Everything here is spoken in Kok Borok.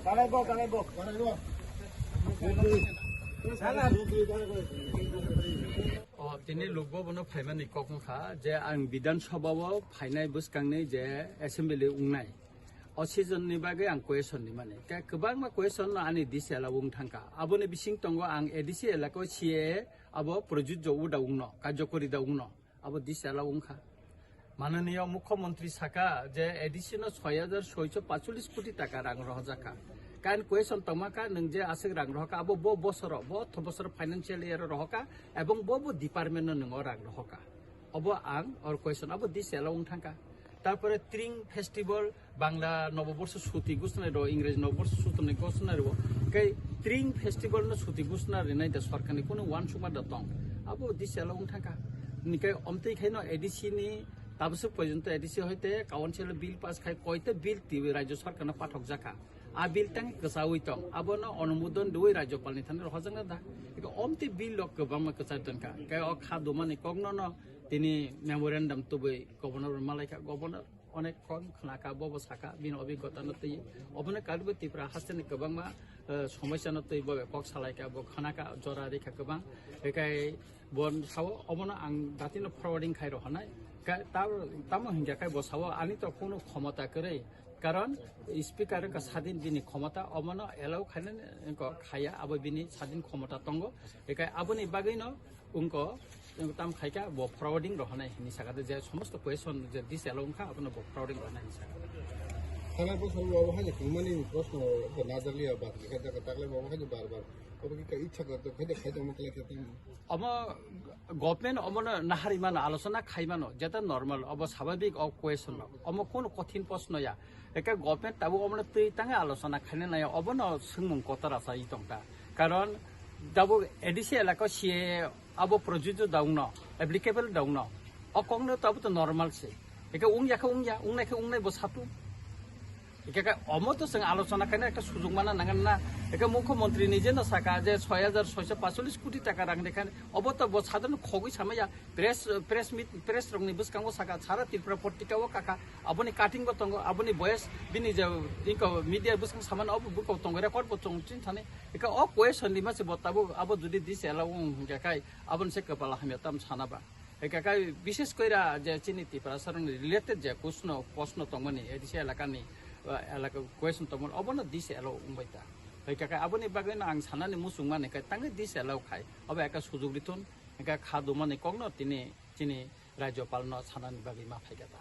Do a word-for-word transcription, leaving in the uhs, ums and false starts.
O, tini Lok Bhavan o phaimani kok wngkha je ang Bidhan Sabha o phainai bwskangni je assembly wngnai. O season ni bagwi ang question ni mani. Ke kwbangma question no ani D C elaka wng thangkha. Aboni bising tongo ang A D C elaka o C A A abo projujjo uda wngno, karjokori da wngno. Abo D C elaka wngkha. Mananiya Mukhyamantri saka je A D C no soi hajar soiso pachulis koti taka rang rohorjakha. Kain question tongmaka nwng je aswk rang rohorkha abo bo bosoro, bo otho bosoro financial year rohorkha ebong bo bo department no nwng o rang rohorkha. Obo ang or question abo D C elaka wng thangkha. Tarpore Tring Festival, Bangla Noboborso suti gusnai ro, Ingreji Noboborso suti gusnai ro, kai Tring Festival no suti gusna rinai da sorkarni kuno uansukma da tong. Abo D C elaka wng thangkha. Nikai omtwi khaino A D C ni tabaswk porjonto A D C hoite council bill pass khai koite bill twi rajyo sorkarno pathok jakha. A bill tang kwchaui tong. Abono onumodon dui rajyopalni thani rohorjakna da. Iko omtwi bill rok kwbangma kwchai tongkha. Kai o kha dumani kokno no tini memorandum tubui governor malaikha. Governor onek kok khwnaka, bobo saka, bini obigota no twi. Obono kalibo Tripura hasteni kwbangma, eh, somosya no twi bobe kok salaika, bo khwnaka, jora rikha kwbang. Ekai bo sao, obono ang datino forwarding khai rohornai. Ka-, ta-, tamo hinkha kai bo sao, ani to kuno khomota kwrwi. Karon speaker wngkha sadin bini khomota, obono allow khainani wngkha khaya, abo bini sadin khomota tongo. Ekai aboni bagwino wngkha, wngkha tam khaika bo forwarding rohornai hinwi saka de, je somosto question je D C elaka wngkha abono bo forwarding rohornai hinwi saka. Thana bosor bo obo haino tongmani proshno bo najakliya, ba khe jaga taklai bo obo haino bar bar. Obo khe ichha khe to khe de khai tongma khlai khe tongma. Omo government omono nahari mano, alochona khai mano, jeta normal, obo swabhabik o question rok. Omo kono kothin proshno ya. Eka government tabuk omono twi tangwi alochona khaina nai, obono swngmung kotor achai tongkha. Karon tabuk A D C elaka C A A abo projujjo da wngno, applicable da wngno. O kokno tabuk to normal se. Eka wngya khe wngya, wngnai khe wngnai bo satu. Eka omo to chwng alochona khaina ekta sujuk mana nangan na. Eka Mukhyamantri ni jeno saka je soi hajar soiso pachulis koti taka rang rikha, obo to bo sadharno khogwi samaya. Press, press meet, press rokni bwskango saka, sara Tripura portika o kaka, aboni cutting bo tongo, aboni voice bini je inko media bwskang samani obo buko tongo, record bo tongo, chini thani. Eka o question ni mase bo tabuk abo jodi D C elaka wng hingka khai, aboni se kwpal hamya tam sana ba. Eka khai bishes koira je chini Tripura sarong related je kusno, kosno tongmani, A D C elaka ni, uh, elaka question tongmani, obono D C elaka wngbai ta. Eka khai aboni bagwi no ang sanani muchung mani khai tangwi D C elaka khai, obo eka sujuk rithun, eka kha dumani kokno tini chini Rajyopal no sanani bagwi ma phaikha ta.